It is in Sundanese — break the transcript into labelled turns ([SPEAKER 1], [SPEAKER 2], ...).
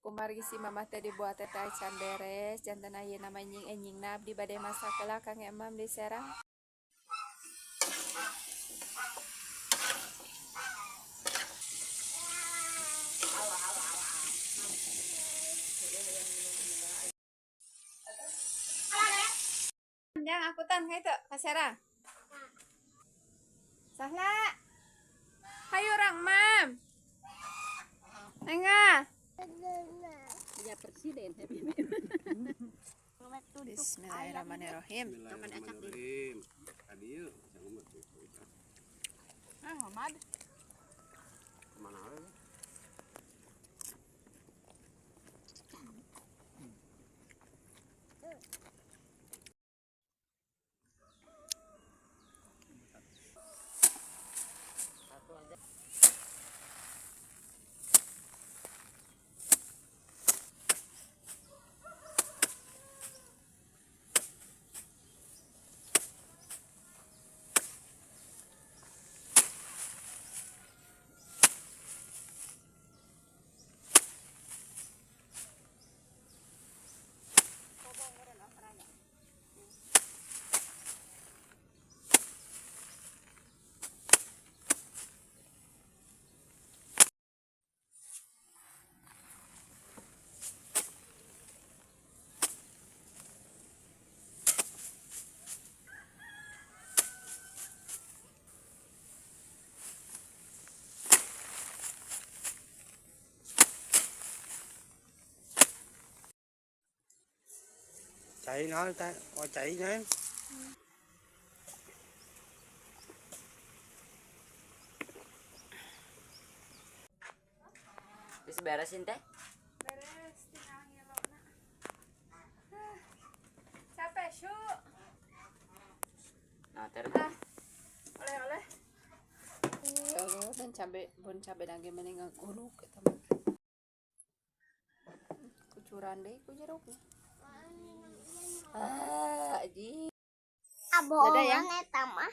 [SPEAKER 1] Kumargi si Mamah teh dibuat teh acan beres, janten ayeuna mah enjing-enjingna abdi bade masak heula kangge Emam di Serang. Jang angkutan ka itu ka Serang. Sahla. Hayu urang, Mam. Enggak.
[SPEAKER 2] Ya presiden.
[SPEAKER 1] Bismillahirrahmanirrahim.
[SPEAKER 3] Bismillahirrahmanirrahim. Tadi yuk,
[SPEAKER 1] Ah, Muhammad.
[SPEAKER 3] Kemana lagi? Chạy nó ta, chạy nó.
[SPEAKER 2] Terus beresin teh?
[SPEAKER 1] Beres, tinggal ngilokna. Capek, Syu.
[SPEAKER 2] Nah, ter.
[SPEAKER 1] Ah, oleh-oleh. Ya Allah, dan cabe, bon cabe lagi mending ngaguruk eta mah. Kucuran deui ku jeruk. Ah, aji.
[SPEAKER 4] Bohongan
[SPEAKER 1] Dadah ya.
[SPEAKER 4] Eta mah.